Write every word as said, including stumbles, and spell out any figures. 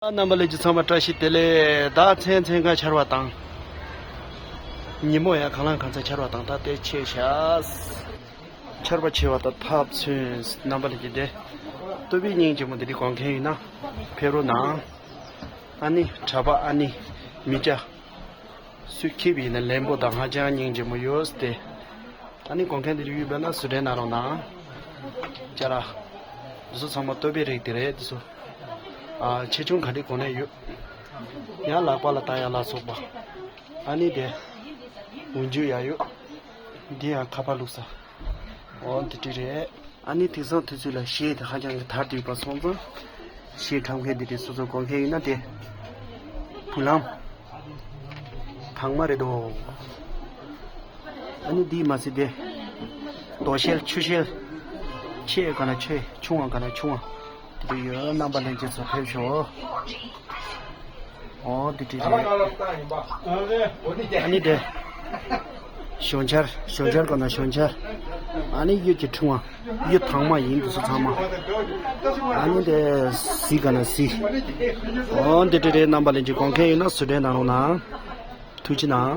རྣམ་པ་ལྷན་རྒྱས་ཚང་མ་བཀྲ་ཤིས་བདེ་ལེགས། ད་མཚན་མཚན་གང་ཆར་བ་དང་། ཉིན་མོ་ཡང་གང་ལ་གང་འཚམ་ཆར་བ་དང་ད་ལྟའི་ཆེ་ཤ། ཆར་པ་ཆེ་བ་དང་ཐབ་ཚུན་རྣམ་པ་ལྷན་རྒྱས་དེ། ཏོ་བི་སྙིང་རྗེ་མོ་དེ་འདྲ་དགོས་མཁན་ཡིན་ན་ཕེབས་རོགས་གནང་། ཨ་ནི་གྲྭ་པ་ཨ་ནི་མི་སྐྱ། སུས་ཁེབས་ཡིན་ན་ལན་པོ་དང་ཧ་ཅང་སྙིང་རྗེ་མོ་ཡོད་དེ། ཨ་ནི་དགོས་མཁན་དེ་འདྲ་ཡོད་པ་ན་ཟུར་འབྲེལ་གནང་རོགས་གནང་། ཅ་ལག་འདི་ཚོ་ཚང་མ་ཏོ་བི་རིགས་དེ་རེད་འདི་ཚོ། ཨ་ཆེ་ཆུང་ག་འདྲའི་གོ་གནས་ཡོད། ཡང་ལག་པ་ལ་བཏགས་ཡ་ལ་སོགས་པ། ཨ་ནི་དེ། འོན་ཇུ་ཡ་ཡོད། འདི་ཡང་ཁ་པར་བླུགས་ས། འོ་འདི་འདྲ་རེད། ཨ་ནི་དེང་སང་དུས་ཚོད་ལ་གཞས་དེ་ཧ་ཅང་གི་དར་དུས་པ་སོང་ཙང་། གཞས་འཁྲབ་མཁན་འདི་འདྲ་སོ་སོ་དགོས་མཁན་ཡིན་ན་དེ། བུ་ལམ། དྭངས་མ་རེད་དོ། ཨ་ནི་འདི་མ་ཟད་དེ། རྡོ་ཤལ་ཆུ་ཤལ། ཆེ་ག་ན་ཆེ་ཆུང་བ་ག་ན་ཆུང་བ། དེ་འདྲ་ཡོད། རྣམ་པ་ལྷན་རྒྱས་ཚོ་ཕེབས་ཤོག་འོ་འདི་འདྲ་རེད། ཨ་ནི་དེ། ཞོ་འབྱར་ཞོ་འབྱར་གོ་ན་ཞོ་འབྱར། ཨ་ནི་གཡུ་གི་ཕྲེང་བ། གཡུ་དྭངས་མ་ཡིན་འདུག་སུ་ཚང་མ། ཨ་ནི་དེ་གཟི་གོ་ན་གཟི། འོ་འདི་འདྲ་རེད། རྣམ་པ་ལྷན་རྒྱས་དགོས་མཁན་ཡོད་ན་ཟུར་འབྲེལ་གནང་རོགས་གནང་། ཐུགས་རྗེ་གནང་།